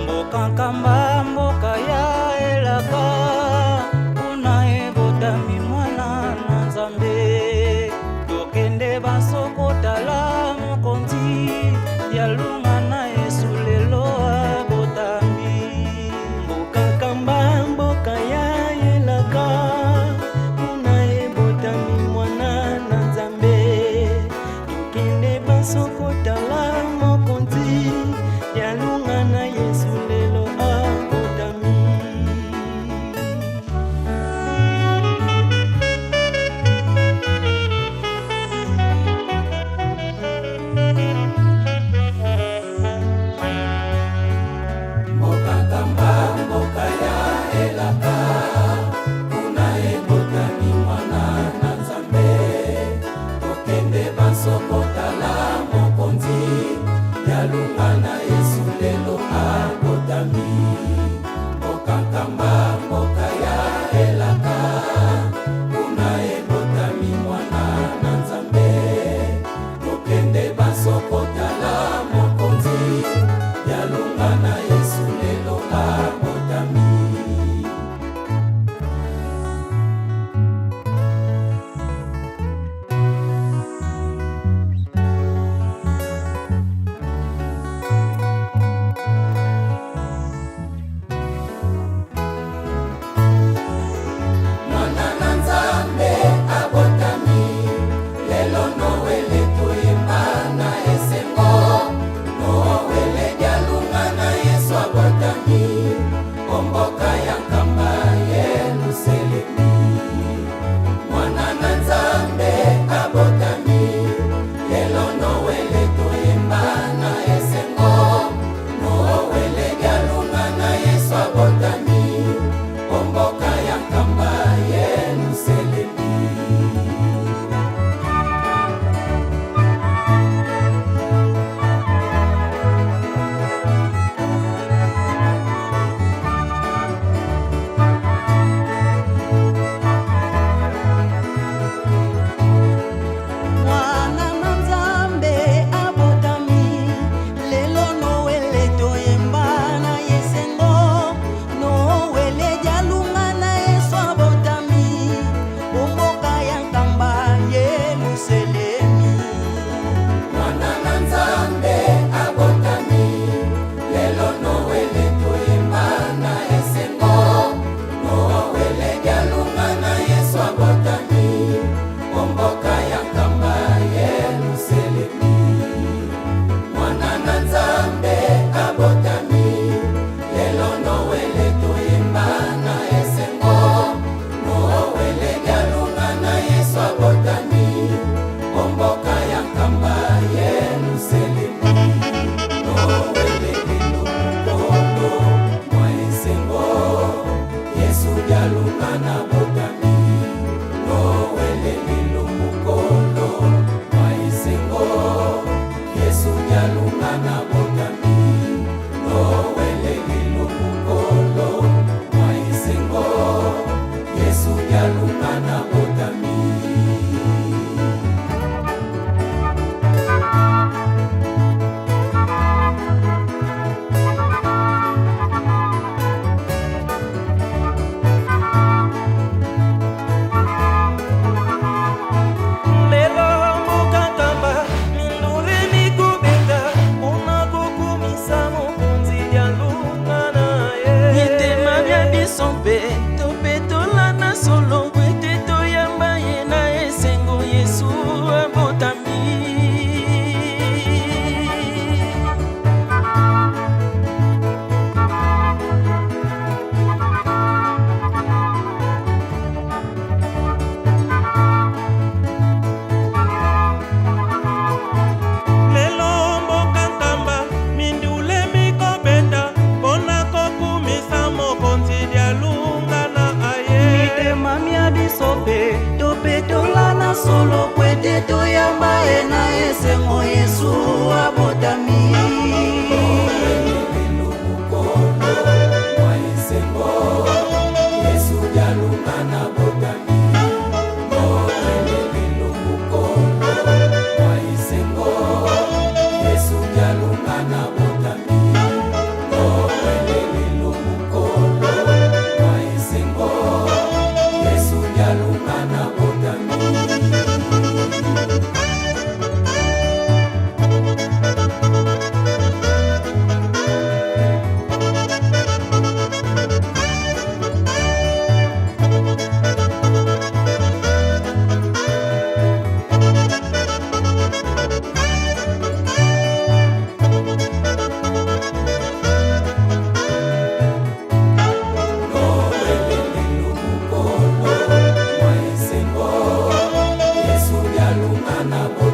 Mboka Nkamba, mboka ya elaka, kuna ebotami mwana na Nzambe. Tokende banso kotala mokonzi ya lunga na Yesu lelo abotami. Mboka Nkamba, mboka ya elaka, kuna ebotami mwana na Nzambe. Tokende banso kotala mokonzi ya lunga na Yesu lelo abotami. Mboka Nkamba, mboka ya elaka, kuna ebotami mwana na Nzambe. Tokende banso kotala mokonzi ya lunga na Yesu lelo abotami. Mboka Nkamba, mboka ya elaka, kuna ebotami mwana na Nzambe. Tokende banso kotala mokonzi ya lunga na Yesu lelo abotami. Mwana na Nzambe abotami lelo, Noele toyemba na esengo. Noele dialunga na Yesu abotami o mboka ya Nkamba Yelusalemi. Mwana na Nzambe abotami lelo, Noele toyemba na esengo. Noele dialunga na Yesu abotami o mboka ya Nkamba Yelusalemi. Mwana na Nzambe abotami lelo, Noele toyemba na esengo. Noele dialunga na Yesu abotami o mboka ya Nkamba Yelusalemi. Mwana na Nzambe abotami lelo, Noele toyemba na esengo. Noele dialunga na Yesu abotami o mboka ya Nkamba Yelusalemi. Mwana na Nzambe abotami lelo, Noele toyemba na esengo. Noele dialunga na Yesu abotami o mboka ya Nkamba Yelusalemi. Noele lelo mokolo mwa esengo, Yesu dialunga na botami. Noele lelo mokolo mwa esengo, Yesu dialunga na botami. Noele lelo mokolo mwa esengo, Yesu dialunga na botami. Lelo mboka Nkamba, mindule mikobeta mpona kokumisa mokonzi dialunga na ye. Mitema bya biso mpe topetola na solo po ete toyamba ye na esengo Yesu abotami. Lelo mboka Nkamba, mindule mikobeta mpona kokumisa mokonzi dialunga na aye. Mitema mya biso mpe topetola na solo po ete toyamba ye na esengo Yesu abotami. Dialungana.